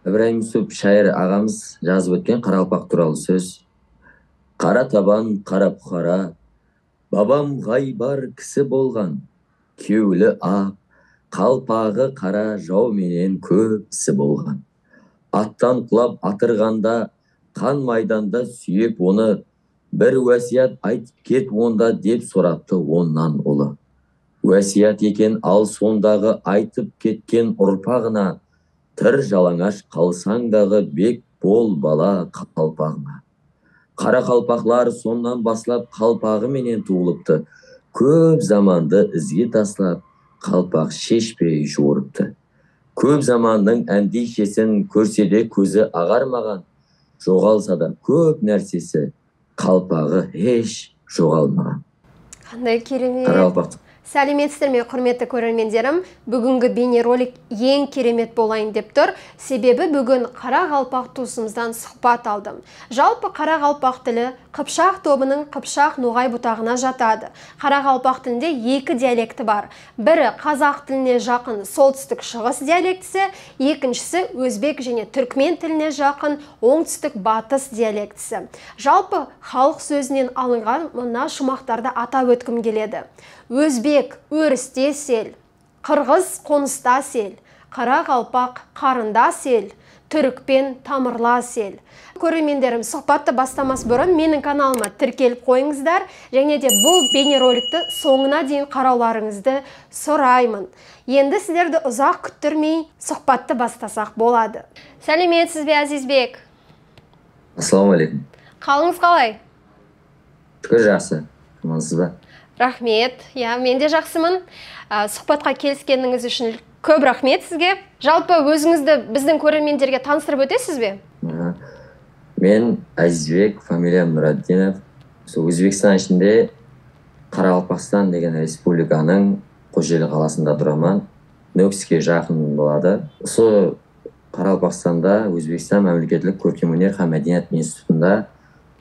Ыбырайым Юсуп шайыр ағамыз жазып өткен қарақалпақ туралы сөз. Қара табан, қара бұқара, бабам ғайбар кісі болған, кеулі ақ, қалпағы қара жау менен көп ісі болған. Аттан құлап атырғанда, қан майданда сүйеп оны, бір уәсият айтып кет онда деп сұрапты оннан ұлы. Уәсият екен ал сондағы айтып кеткен ұрпағына, тыр жалаңаш қалсаңдағы бек бол бала қалпағыңа. Қара қалпақлар соннан баслап қалпағы менен туылыпты. Көп заманды ізге таслап, қалпақ шешпей жуырыпты. Көп заманның әндишесін көрсе де көзі ағармаған, жоғалса да көп нәрсесі, қалпағы еш жоғалмаған. Қандай керемет! Қарақалпақ. Сәлеметсіздер ме, құрметті көрермендерім? Бүгінгі бейнеролик ең керемет болайын деп тұр. Себебі бүгін қарақалпақ туысымыздан сұхбат алдым. Жалпы қарақалпақ тілі қыпшақ тобының қыпшақ ноғай бұтағына жатады. Қарақалпақ тілінде екі диалекті бар. Бірі қазақ тіліне жақын солтүстік шығыс диалектісі, екіншісі өзбек және түркмен тіліне жақын оңтүстік батыс диалектісі. Жалпы халық сөзінен алынған мына шумақтарды атап өткім келеді. Өзбек өрістес ел, қырғыз қоныстас ел, қарақалпақ қарындас ел, түрікпен тамырлас ел. Көрермендерім, сұхбатты бастамас бұрын менің каналыма тіркеліп қойыңыздар және де бұл бейнероликті соңына дейін қарауларыңызды сұраймын. Енді сіздерді ұзақ күттірмей сұхбатты бастасақ болады. Сәлеметсіз бе, Азизбек? Ассалаумағалейкум. Қалыңыз қалай? Шүкір, жақсы. Амансыз ба? Рахмет, иә, мен де жақсымын. Сұхбатқа келіскеніңіз үшін көп рахмет сізге. Жалпы өзіңізді біздің көрермендерге таныстырып өтесіз бе? Мен Азизбек, фамилиям Нұратдинов. Сол Өзбекстан ішінде Қарақалпақстан деген республиканың Қожелі қаласында тұрамын. Нөкіске жақын болады. Осы Қарақалпақстанда Өзбекстан мемлекеттік көркемөнер һәм мәдениет институтында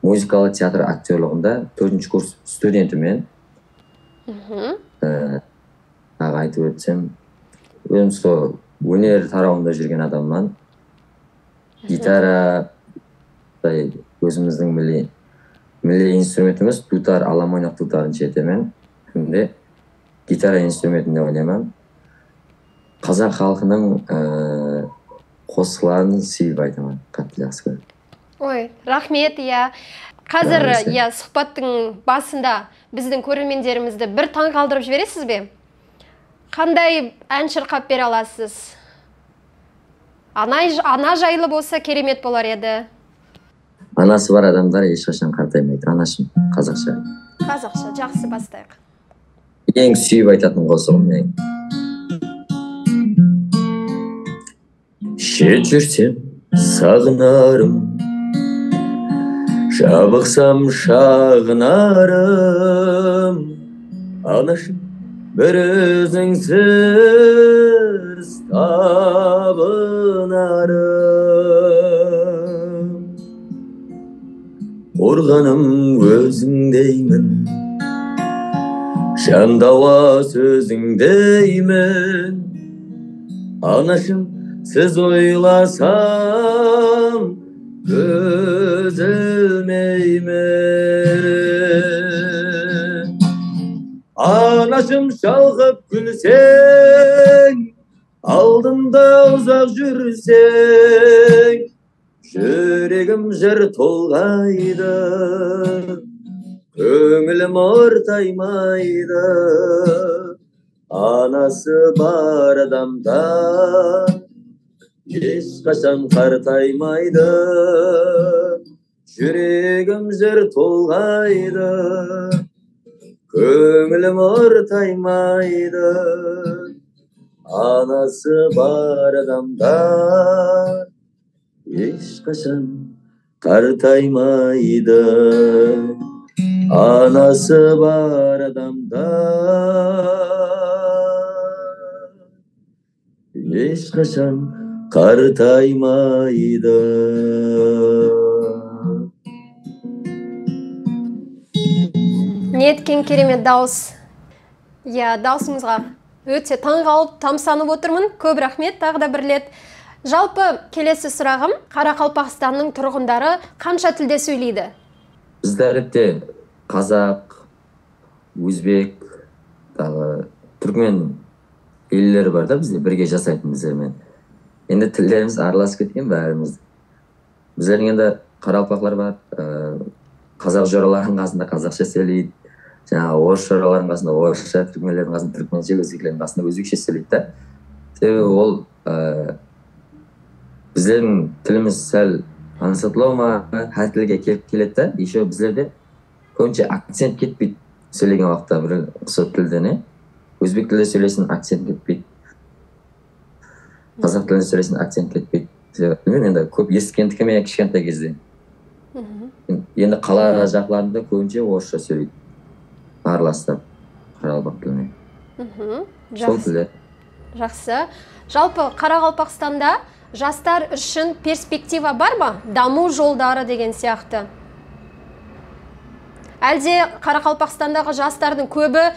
музыкалы театр актерлығында 4-ші курс студентімін. Тағы айтып өтсем, өзім сол өнер тарауында жүрген адаммын. Гитара, өзіміздің милли инструментіміз дутар, аламойнақ дутарын шертемін. Күнде гитара инструментінде ойнаймын. Қазақ халқының қосқыларын сүйіп айтамын, қатты жақсы көремін. Ой, рахмет, иә. Қазір, иә, сұхбаттың басында біздің көрермендерімізді бір таң қалдырып жібересіз бе? Қандай ән шырқап бере аласыз? Ана жайлы болса керемет болар еді. Анасы бар адамдар ешқашан қартаймайды. Анашым, қазақша. Қазақша, жақсы, бастайық. Ең сүйіп айтатын қосығым менің. Шет жүрсем сағынарым, жабықсам шағынарым, анашым бір өзіңсіз табынарым. Қорғаным өзіңдеймін, жан дауа сөзіңдеймін, анашым сіз ойласам көз ілмеймін. Анашым шалқып күлсең, алдымда ұзақ жүрсең, жүрегім жыр толғайды, көңілім ортаймайды. Анасы бар адамдар ешқашан қартаймайды, жүрегім жыр толғайды, көңілім ортаймайды. Анасы бар адамдар ешқашан қартаймайды. Анасы бар адамдар ешқашан қартаймайды. Неткен керемет дауыс. Иә, даусыңызға өте таңғалып, тамсанып отырмын. Көп рахмет тағы да бір рет. Жалпы келесі сұрағым, Қарақалпақстанның тұрғындары қанша тілде сөйлейді? Бізде әдетте қазақ, өзбек, тағы түркмен елдері бар да, бізде бірге жасайтын біздермен. Енді тілдеріміз араласып кеткен бәріміз. Біздердің енді қарақалпақлар бар, қазақ жораларының қасында қазақша сөйлейді, жаңағы орыс жораларының қасында орысша, түркмендердің қасында түркменше, өзбектердің қасында өзбекше сөйлейді да. Себебі ол біздердің тіліміз сәл аңсатылау ма, әр тілге келіп келеді да. Еще біздерде көбінше акцент кетпейді сөйлеген уақытта бір сол тілден, өзбек тілінде сөйлесін акцент кетпейді, қазақ тілінде сөйлесін акцент кетпейді. Білмеймін, енді көп естігендікі ме кішкентай кезде. Енді қала жақтарында көбінше орысша сөйлейді, араластырып қарақалпақ тіліне. Сол тілдер. Жақсы. Жалпы Қарақалпақстанда жастар үшін перспектива бар ма? Даму жолдары деген сияқты. Әлде Қарақалпақстандағы жастардың көбі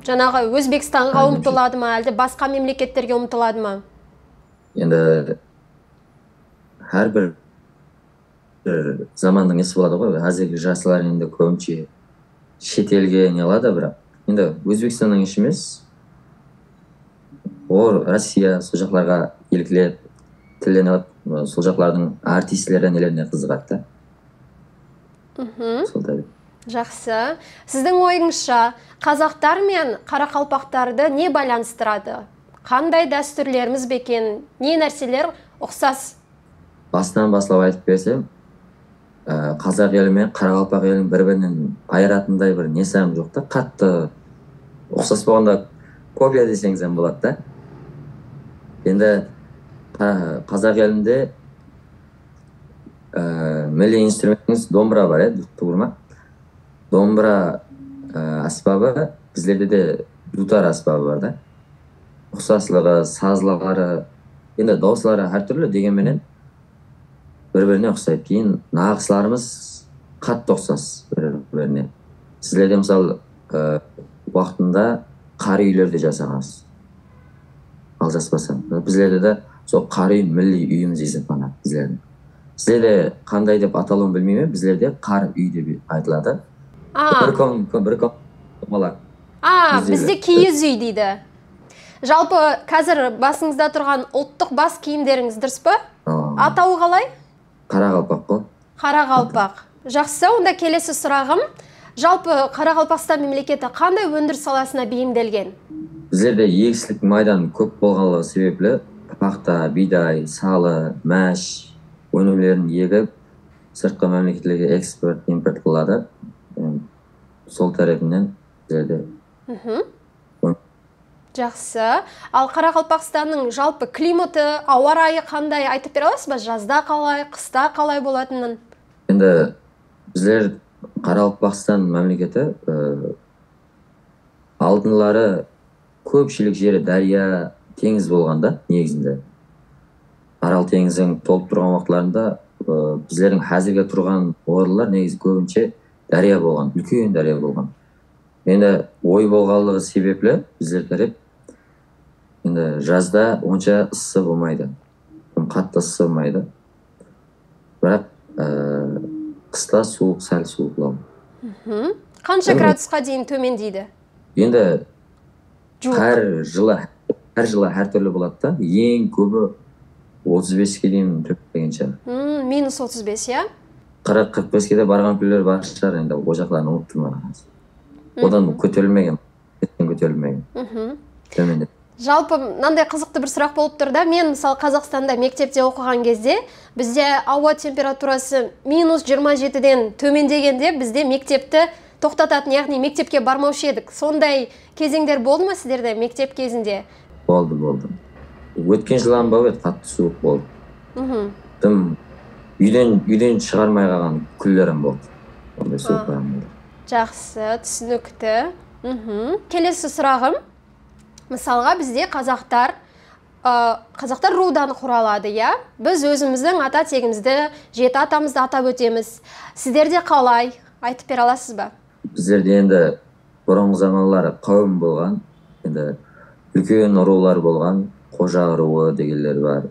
жаңағы Өзбекстанға ұмтылады ма, әлде басқа мемлекеттерге ұмтылады ма? Енді әрбір заманның несі болады ғой. Қазіргі жастар енді көбінше шетелге не алады, бірақ енді Өзбекстанның іші емес, Россия, сол жақтарға еліктеп тілден алып, сол жақтардың артистлері нелеріне қызығады да. Сол да. Жақсы. Сіздің ойыңызша қазақтар мен қарақалпақтарды не байланыстырады? Қандай дәстүрлеріміз бекен, не нәрселер ұқсас? Басынан бастап айтып берсем, қазақ елі мен қарақалпақ елін бір-бірінен айыратындай бір несі жоқ та, қатты ұқсас болғанда копия десеңіз hem болады да. Енді қазақ елінде милли инструментіміз домбыра бар, тура ма? Домбыра аспабы, біздерде де дутар аспабы бар да. Ұқсаслығы, сазлары, енді дауыстары әртүрлі дегенменен бір-біріне ұқсайды. Кейін нақысларымыз қатты ұқсас бір-біріне. Сіздерде мысалы уақытында қар үйлерде жасағансыз, алжаспасам. Біздерде де сол қар үй милли үйіміз есептелінеді біздердің. Сіздерде қандай деп аталуын білмеймін, біздерде қар үй деп айтылады. Бір ком домалақ. Бізде киіз үй дейді. Жалпы қазір басыңызда тұрған ұлттық бас киімдеріңіз дұрыс па? Атауы қалай? Қарақалпақ қой. Қарақалпақ. Жақсы, онда келесі сұрағым. Жалпы Қарақалпақстан мемлекеті қандай өндіріс саласына бейімделген? Біздерде егістік майдан көп болғанлығы себеплі пақта, бидай, салы, мәш өнімдерін егіп, сыртқы мемлекеттерге экспорт, импорт қылады. Сол тарапынан біздерде. Жақсы. Ал Қарақалпақстанның жалпы климаты, ауа райы қандай, айтып бере аласыз ба? Жазда қалай, қыста қалай болатынын? Енді біздер Қарақалпақстан мемлекеті алдынлары көпшілік жері дария, теңіз болғанда негізінде. Арал теңізінің толып тұрған уақытларында біздердің қазіргі тұрған орындар негізі көбінше дария болған, үлкен дария болған. Енді ой болғанлығы себеплі біздер тарап енді жазда онша ыссы болмайды, қатты ыссы болмайды. Бірақ қыста суық, сәл суықтау. Қанша градусқа дейін төмендейді? Енді әр жылы әртүрлі болады да. Ең көбі 35-ке дейін төмендеген шығар. Минус 35, иә? 40-45-ке де барған күндер бар шығар, енді ол жақтарын ұмытып тұрмын. Одан көтерілмеген, төмендеп. Жалпы мынандай қызықты бір сұрақ болып тұр да. Мен мысалы Қазақстанда мектепте оқыған кезде бізде ауа температурасы минус 27-ден төмендегенде бізде мектепті тоқтататын, яғни мектепке бармаушы едік. Сондай кезеңдер болды ма сіздерде мектеп кезінде? Болды, болды. Өткен жылан бау еді, қатты суық болды. Тым үйден шығармай қалған күндерім болды. Ондай суық болды. Жақсы, түсінікті. Келесі сұрағым. Мысалға бізде қазақтар рудан құралады, иә? Біз өзіміздің ата тегімізді, жеті атамызды атап өтеміз. Сіздерде қалай? Айтып бере аласыз ба? Біздерде енді бұрынғы заманлары қауым болған, енді үлкен рулар болған, Қожа руы дегендер бар,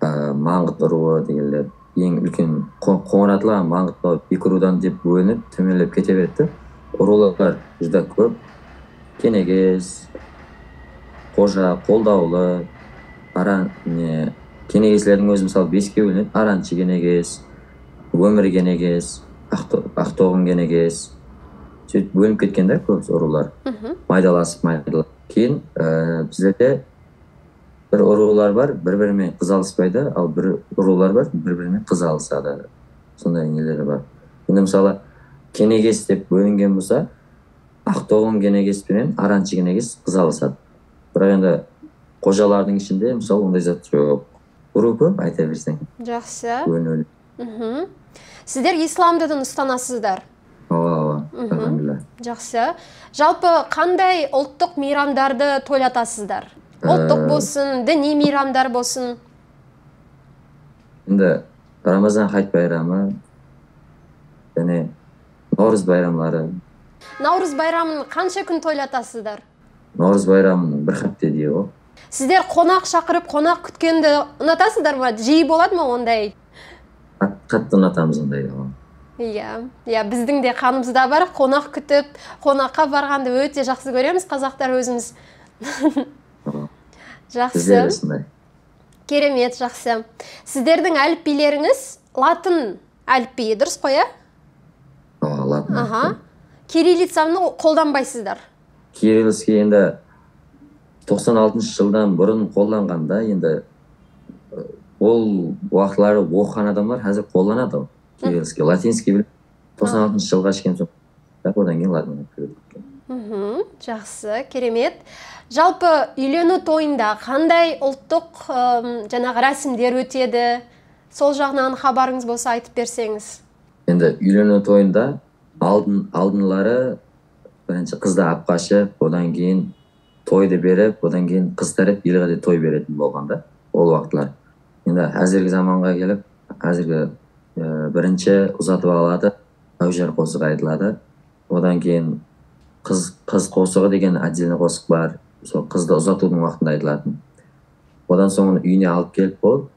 Маңғыт руы дегендер. Ең үлкен Қоңыратла, Маңғыт болып екі рудан деп бөлініп төменлеп кете берді. Рулар жүдә көп. Кенегес, Қожа, Қолдаулы, Аран, не, кенегеслердің өзі мысалы 5-ке бөлінеді. Араншы кенегес, Өмір кенегес, Ақтоғын кенегес. Сөйтіп бөлініп кеткен да көп рулар. Майдаласып майдаласып. Кейін біздерде бір рулар бар, бір-бірімен қыз алыспайды, ал бір рулар бар, бір-бірімен қыз алысады. Сондай нелері бар. Енді мысалы кенегес деп бөлінген болса, Ақтоғын кенегес пенен Араншы кенегес қыз алысады. Бірақ енді қожалардың ішінде мысалы ондай зат жоқ. Ру көп, айта берсең. Жақсы. Бөліну. Сіздер ислам дінін ұстанасыздар? Ооба, альхамдулилля. Жақсы. Жалпы қандай ұлттық мейрамдарды тойлатасыздар? Ұлттық болсын, діни мейрамдар болсын. Енді Рамазан хайт байрамы және Наурыз байрамлары. Наурыз байрамын қанша күн тойлатасыздар? Наурыз байрамын бір хапте дейді ғой. Сіздер қонақ шақырып, қонақ күткенді ұнатасыздар ма? Жиі болады ма ондай? Қатты ұнатамыз ондайды. Иә, иә, біздің де қанымызда бар. Қонақ күтіп, қонаққа барғанды өте жақсы көреміз, қазақтар өзіміз. Жақсы. Біздер де сондай. Керемет, жақсы. Сіздердің әліпбилеріңіз латын әліпбиі, дұрыс қой, ә? Ооба, латын әліпбиі. Кириллицаны қолданбайсыздар? Кириллицке енді 96 жылдан бұрын қолданғанда, енді ол уақытлары оқыған адамдар қазір қолданады ғой. Кириллицке, латинский біліп, 96 жылға шейін сол, одан кейін латын әліпбиі өтіп кеткен. Жақсы, керемет. Жалпы үйлену тойында қандай ұлттық жаңағы рәсімдер өтеді? Сол жағынан хабарыңыз болса айтып берсеңіз. Енді үйлену тойында алдынлары бірінші қызды алып қашып, одан кейін тойды беріп, одан кейін қыз тарап елге де той беретін болған да ол уақытлар. Енді қазіргі заманға келіп, қазіргі бірінші ұзатып алады, әужар қосығы айтылады. Одан кейін қыз қосығы деген отдельный қосық бар, сол қызды ұзатудың уақытында айтылатын. Одан соң оны үйіне алып келіп болып,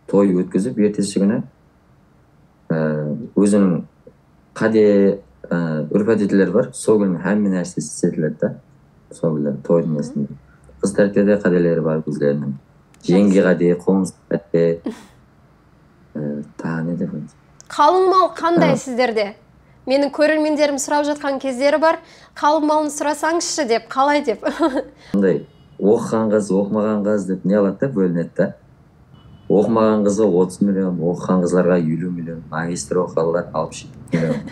той өткізіп, ертесі күні өзінің қаде үрп әдеттері бар, сол күні әмме нәрсе істетіледі да. Сол күні тойдың несінде. Қыз тарапта да қаделері бар өздерінің. Жеңге қаде, қоңсы қаде, тағы не деп айтсам. Қалың мал қандай сіздерде? Менің көрермендерім сұрап жатқан кездері бар. Қалың малын сұрасаңызшы деп, қалай деп. Қандай оқыған қыз, оқымаған қыз деп не алады да, бөлінеді да. Оқымаған қызға 30 миллион, оқыған қыздарға 50 миллион, магистр оқығандар 60 миллион.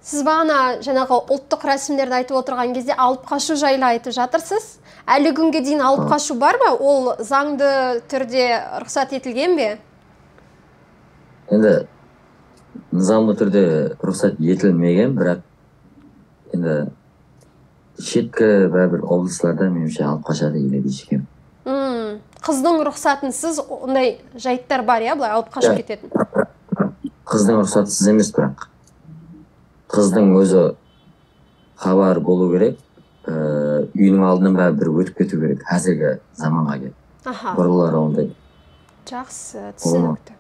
Сіз бағана жаңағы ұлттық рәсімдерді айтып отырған кезде алып қашу жайлы айтып жатырсыз. Әлі күнге дейін алып қашу бар ма? Ол заңды түрде рұқсат етілген бе? Енді нызамды түрде рұқсат етілмеген, бірақ енді шеткі бәрібір облыстарда меніңше алып қашады или ешкім. Қыздың рұқсатынсыз ондай жайттар бар, иә, былай алып қашып кететін? Қыздың рұқсатсыз емес, бірақ қыздың өзі хабар болу керек, үйінің алдынан бәрібір өтіп кету керек қазіргі заманға келіп. Бұрынлары ондай. Жақсы, түсінікті.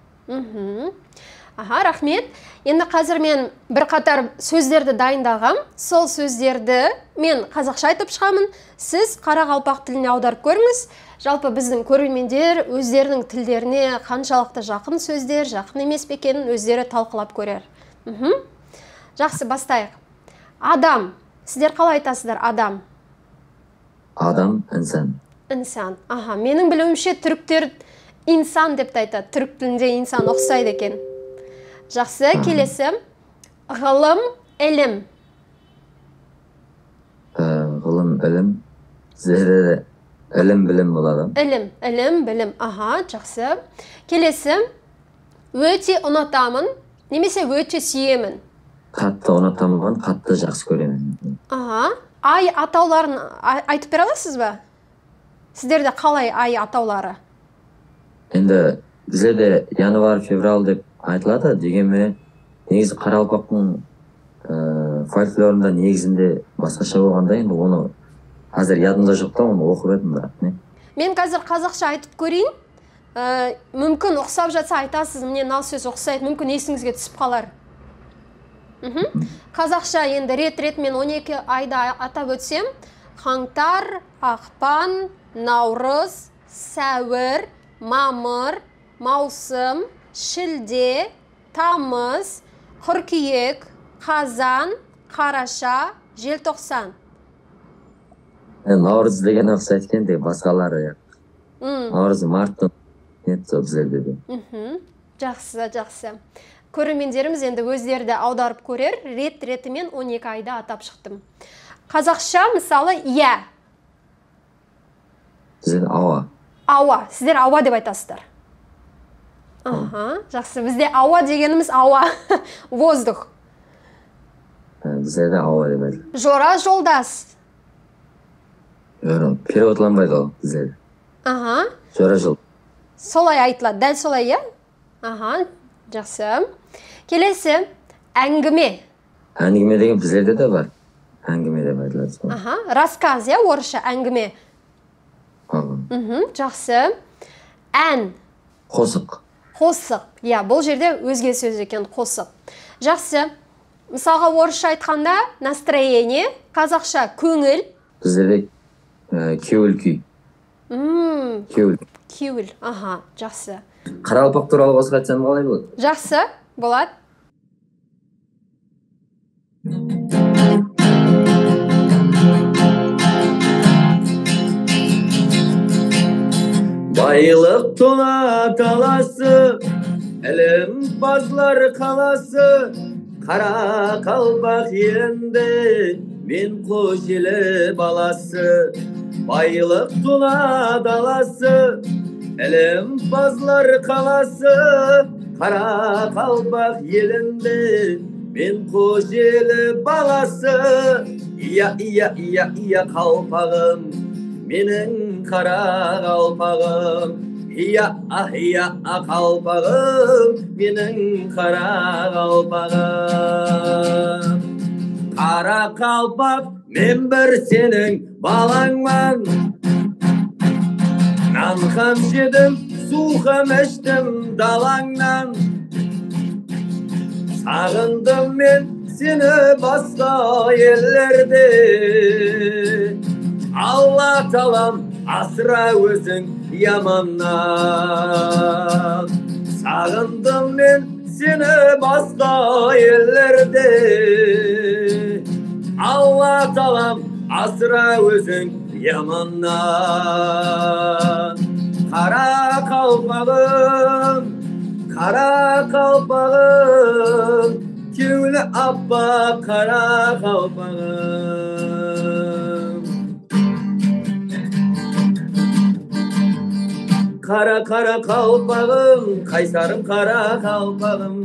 Аха, рахмет. Енді қазір мен бірқатар сөздерді дайындағам. Сол сөздерді мен қазақша айтып шығамын. Сіз қарақалпақ тіліне аударып көріңіз. Жалпы біздің көрермендер өздерінің тілдеріне қаншалықты жақын сөздер, жақын емес пе екенін өздері талқылап көрер. Жақсы, бастайық. Адам. Сіздер қалай айтасыздар адам? Адам, инсан. Инсан. Аха, менің білуімше түріктер инсан деп те айтады. Түрік тілінде инсан ұқсайды екен. Жақсы, келесі. Ғылым, ілім. Ғылым, ілім. Сіздерде ілім, білім болады. Ілім, ілім, білім. Аха, жақсы. Келесі. Өте ұнатамын, немесе өте сүйемін. Қатты ұнатамын, қатты жақсы көремін. Аха. Ай атауларын айтып бере аласыз ба? Сіздерде қалай ай атаулары? Енді біздерде январь, февраль деп айтылады, дегенмен негізі қарақалпақтың фольклорында негізінде басқаша болғанда енді оны Қазір ядымда жоқ та, оны оқып едім бірақ. Не? Мен қазір қазақша айтып көрейін. Мүмкін ұқсап жатса айтасыз, міне мынау сөз ұқсайды, мүмкін есіңізге түсіп қалар. Қазақша енді рет-ретімен 12 айда атап өтсем, қаңтар, ақпан, наурыз, сәуір, мамыр, маусым, шілде, тамыз, қыркүйек, қазан, қараша, желтоқсан. Наурыз деген ұқсайды екен де, басқалары. Наурыз марттың біздерде де. Жақсы, жақсы. Көрермендеріміз енді өздері де аударып көрер, рет-ретімен 12 айда атап шықтым. Қазақша мысалы иә. Бізде ауа. Ауа. Сіздер ауа деп айтасыздар. Аха, жақсы. Бізде ауа дегеніміз ауа. Воздух. Бізде де ауа деп айтады. Жора жолдас. Жора, переводланбайды ол бізде. Аха. Жора жол. Солай айтылады, дәл солай, иә? Аха, жақсы. Келесі, әңгіме. Әңгіме деген біздерде де бар. Әңгіме деп айтылады сол. Аха, рассказ, иә, орысша әңгіме. Жақсы. Ән. Қосық. Қосық. Иә, бұл жерде өзге сөз екен, қосық. Жақсы. Мысалға орысша айтқанда настроение, қазақша көңіл. Біздерде кеуіл күй. Кеуіл. Кеуіл, аха, жақсы. Қарақалпақ туралы қосық айтсам қалай болады? Жақсы, болады. Байлық тола таласы, ілімпазлар қаласы, Қарақалпақ елінде мен Қожелі баласы. Байлық тола даласы, ілімпазлар қаласы, Қарақалпақ елінде мен Қожелі баласы. Ия, ия, ия, ия қалпағым, менің қара қалпағым. Ия, а, ия, а қалпағым, менің қара қалпағым. Қара қалпақ, мен бір сенің балаңман. Нан қам жедім, су қам іштім далаңнан. Сағындым мен сені басқа елдерде. Алла талам асыра өзің яманнан. Сағындым мен сені басқа елдерде. Алла талам асыра өзің яманнан. Қара қалпағым, қара қалпағым, кеулі аппақ қара қалпағым. Қара қара қалпағым, қайсарым қара қалпағым.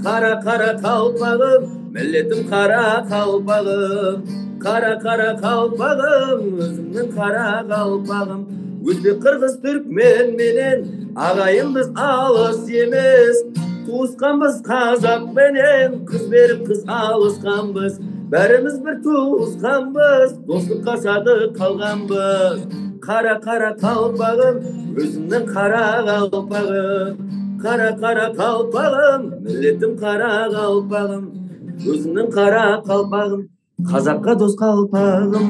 Қара қара қалпағым, миллетім қара қалпағым. Қара қара қалпағым, өзімнің қара қалпағым. Өзбек, қырғыз, түркмен менен ағайынбыз алыс емес. Туысқанбыз қазақпенен, қыз беріп қыз алысқанбыз. Бәріміз бір туысқанбыз, достыққа садық қалғанбыз. Қара қара қалпағым, өзімнің қара қалпағым. Қара қара қалпағым, миллетім қара қалпағым. Өзімнің қара қалпағым, қазаққа дос қалпағым.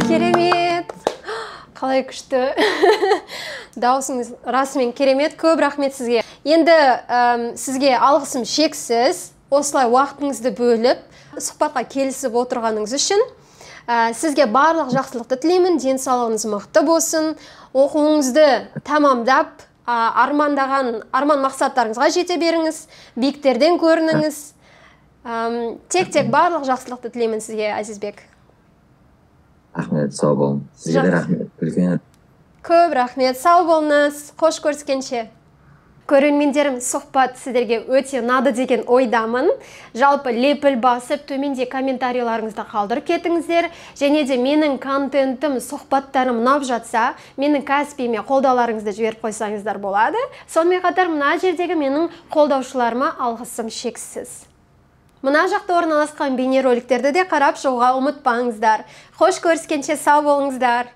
Керемет! Қалай күшті! Дауысыңыз расымен керемет. Көп рахмет сізге. Енді сізге алғысым шексіз. Осылай уақытыңызды бөліп, сұхбатқа келісіп отырғаныңыз үшін. Сізге барлық жақсылықты тілеймін. Денсаулығыңыз мықты болсын. Оқуыңызды тамамдап, армандаған арман мақсаттарыңызға жете беріңіз. Биіктерден көрініңіз. Тек-тек барлық жақсылықты тілеймін сізге, Азизбек. Рахмет, сау болыңыз. Сізге де рахмет. Үлкен көп рахмет, сау болыңыз. Қош көріскенше. Көрермендерім, сұхбат сіздерге өте ұнады деген ойдамын. Жалпы лепіл басып, төменде комментарийларыңызды қалдырып кетіңіздер. Және де менің контентім, сұхбаттарым ұнап жатса, менің каспиіме қолдауларыңызды жіберіп қойсаңыздар болады. Сонымен қатар мына жердегі менің қолдаушыларыма алғысым шексіз. Мына жақта орналасқан бейнероликтерді де қарап шығуға ұмытпаңыздар. Қош көріскенше, сау болыңыздар.